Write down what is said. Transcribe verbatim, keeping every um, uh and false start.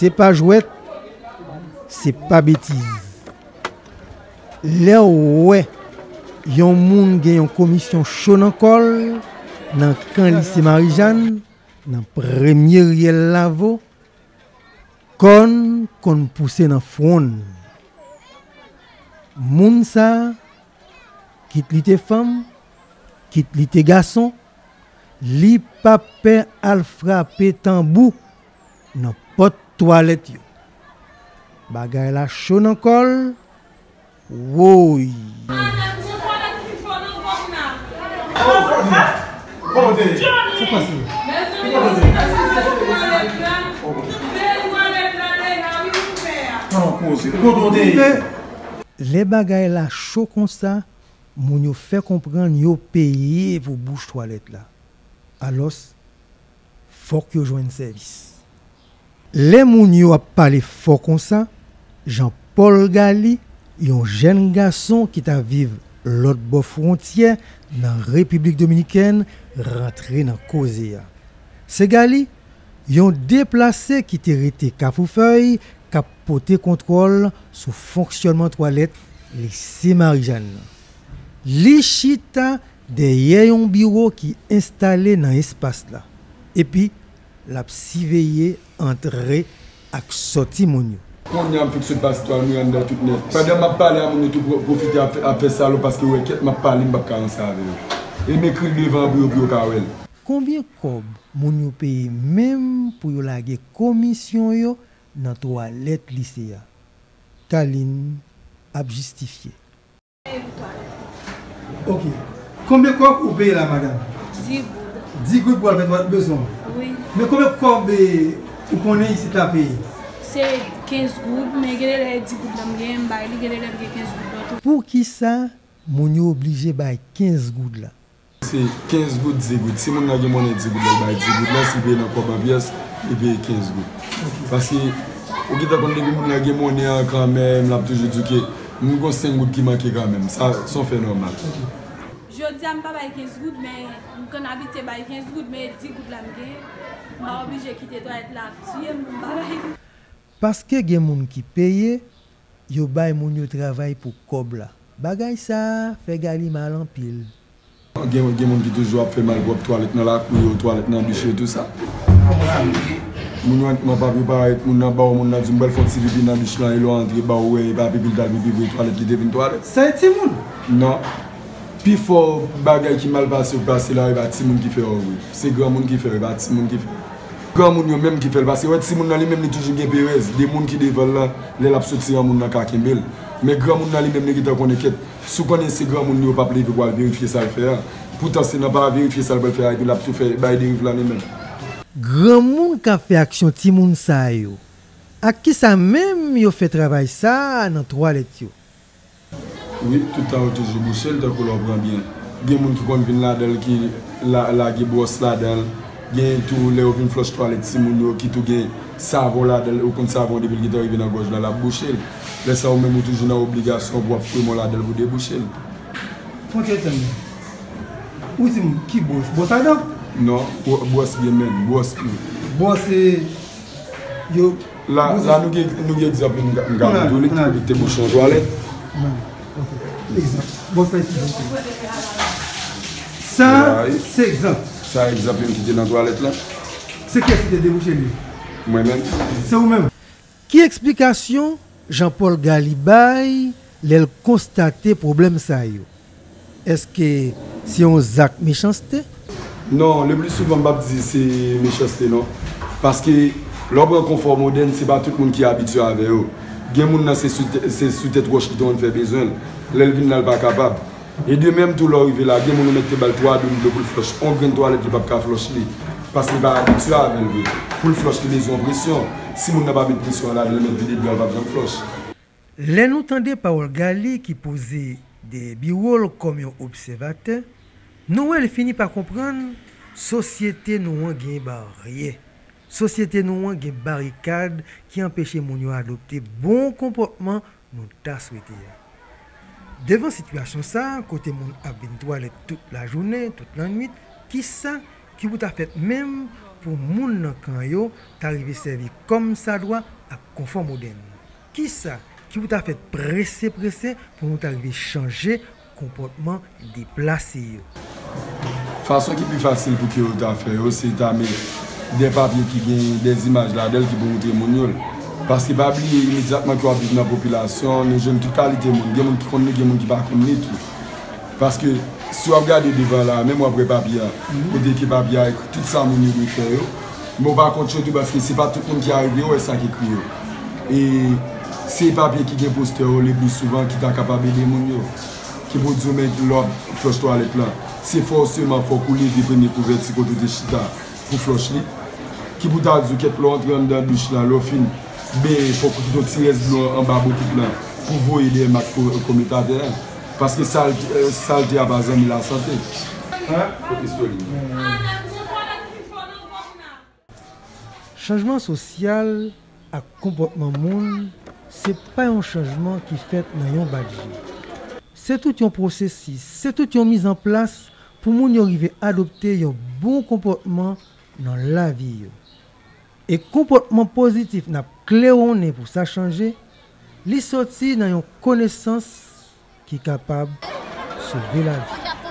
Se pa jwèt, se pa betiz. Lè w wè yon moun gen yon komisyon cho nan kò l nan kan lise Marijàn, nan premye riyèl Lavo, kò n konn pouse nan fwon n. Moun sa a, kit li te fanm, kit li te gason, li p ap pè al frape tanbou nan pòt twalèt yo. Bagay la cho nan kò l, woy! Lè bagay la cho konsa, moun yo fè konprann yo peye pou bouch twalèt la. Alòs, fòk yo jwenn sèvis. Lè moun yo ap pale fò konsa, Jean Paul Galy, yon jèn gason ki t ap viv lòt bò fwontyè nan Repiblik Dominikèn, rantre nan koze a. Se Galy, yon deplase ki te rete Kafou Fèy, k ap pote kontwòl sou fonksyònman twalèt lise Marijàn nan. Li chita dèyè yon biwo ki enstale nan espas la, epi l ap siveye antre ak sòti moun yo. Kounye a m fèk sot pase twal mwen anndan tout nèt. Pandan m ap pale a moun yo tou pwo-, pwofite ap fè, ap fè salòp paske yo wè kèt m ap pale m p ap ka ranse avè yo. E m ekri l devan an pou yo, pou yo ka wè l. Konbyen kòb moun yo peye menm pou yo lage komisyon yo nan twalèt lise a? Kaline ap jistifye. Ok. Konbyen kòb ou peye la, madanm? Dis goud. Dis goud pou al fè twalèt bezwen w? Wi. Men konbyen kòb, eh, ou konnen isit la peye? Se kenz goud, men gen de lè e dis goud la m gen, m bay li, gen de lè m gen kenz goud la tou. Poukisa moun yo oblije bay kenz goud la? Se kenz goud, dis goud. Si moun nan gen monnen dis goud la, l bay dis goud la. Si l peye nan kòb an pyès, li peye kenz goud. Paske, ou gentan konn depi moun nan gen monnen an kanmenm, l ap toujou di w ke m gon senk goud ki manke kanmenm. Sa, se yon fè nòmal. Jodi a, m pa bay kenz goud, men m konn abitye bay kenz goud, men dis goud la m gen. M pa oblije kite twalèt la ap tiye m pou m pa bay. Paske gen moun ki peye, yo bay moun yo travay pou kòb la. Bagay sa a fè Galy mal anpil. Gen, gen moun ki toujou ap fè malpwòp twalèt nan lakou yo, twalèt nan dich yo, tou sa. Moun yo, m ap ap yo parèt, moun nan ba w, moun nan di m pral fè yon ti pipi nan dich lan, e lè w antre, ba w wè, e pa pipi l t al pipi vre, twalèt li te vin twalèt. Sa e timoun? Non. Pifò bagay ki mal pase yo pase la, e pa timoun ki fè yo vre. Se granmoun ki fè yo, e pa timoun ki fè yo. Granmoun yo menm ki fè l, paske wè timoun nan li menm li toujou gen perèz, de moun ki devan l lan, lè l ap soti an moun nan ka kenbe l. Men granmoun nan li menm li gentan konnen kèt, si w konnen se granmoun li yo p ap leve pou al verifye sa l fè a. Poutan se nan pa verifye sa l pral fè a epi l ap tou fè bay deriv lan li menm. Granmoun k ap fè aksyon timoun sa yo, ak kisa menm yo fè travay sa a nan twalèt yo? Wi, tout tan yo toujou bouche l, tankou lè w pran byen. Gen moun ki konn vin ladan l ki la, lage bwòs ladan l. Gen tou lè yo vin flòch twalèt timoun yo ki tou gen savon ladan l, ou konn savon depi l gentan rive nan gòj la, l ap bouche l. Lè sa a ou menm ou toujou nan obligasyon pou w ap fouye men w ladan l pou debouche l. Fon kèsyon. Ou di m ki bwòs? Bwòs a dan? Non, bwò-, bwòs byen menm, bwòs pye. Bwòs se yo. La, la nou gen, nou gen egzanp li m ka, m ka montre w li, ki te bouchon twalèt. Ok. Egzanp. Bwòs la isi. Sa, se egzanp. Sa egzanp li m ki te nan twalèt la. Se kiyès ki te debouche li? Mwen menm. Se ou menm? Ki eksplikasyon Jean Paul Galy bay lè l konstate pwoblèm sa yo? Èske se yon zak mechanste? Non, le pli souvan m p ap di se mechanste non. Paske lè w pran konfò modèn, se pa tout moun ki abitye avè yo. Gen moun nan se sou tè-, se sou tèt wòch li te konn fè bezwen l. Lè l vin la, l pa kapab. E de menm tou, lè w rive la, gen moun ou mèt te ba l twa doum dlo pou l flòch yon grenn twalèt, li p ap ka flòch li. Paske li pa abitye avè l vre. Pou l flòch, li bezwen yon presyon. Si moun nan pa met presyon an ladan l, li mèt vide dlo a, l p ap janm flòch. Lè nou tande pawòl Galy ki poze dèyè biwo l kòm yon obsèvatè, nou wè l fini pa konprann sosyete nou an gen baryè. Sosyete nou an gen barikad ki anpeche moun yo adopte bon konpòtman nou ta swete a. Devan sitiyasyon sa a, kote moun ap vin twalèt tout lajounen, tout lannwit, kisa ki pou ta fèt menm pou moun nan kan yo ta rive sèvi kòmsadwa ak konfò modèn. Kisa ki pou ta fèt prese prese pou nou ta rive chanje konpòtman deplase yo? Fason ki pi fasil pou ke yo ta fè yo, se ta met de papye ki gen de zimaj ladan l ki pou moutre moun yo l. Paske pa bliye, imedyatman ke w ap viv nan popilasyon, nou jwenn tout kalite moun. Gen moun ki konn li, gen moun ki pa konn li tou. Paske si w ap gade devan la, menm w ap wè papye a, kote ke papye a ekri tout sa moun yo dwe fè yo. Men w pa kont yo tou, paske se pa tout moun ki arive wè sa k ekri yo. E se papye ki gen postè yo le pli souvan ki ta kapab ede moun yo. Ki pou di w, men lè w ap flòch twalèt lan, se fòseman fòk ou leve premye kouvèti kote w te chita pou flòch li. Ki pou ta di w kèt lè w antre anndan douch lan, lè w fin benyen, fòk ou kite yon ti rès dlo anba bokit lan pou voye dèyè mak ko- komèt atè a. Paske salte, salte a pa zanmi lasante. Kote soli? Chanjman sosyal ak konpòtman moun se pa yon chanjman ki fèt nan yon bat je. Se tout yon pwosesis, se tout yon mizanplas pou moun yo rive adopte yon bon konpòtman nan lavi yo. E konpòtman pozitif n ap klewonnen pou sa chanje, li soti nan yon konesans ki kapab sove lavi.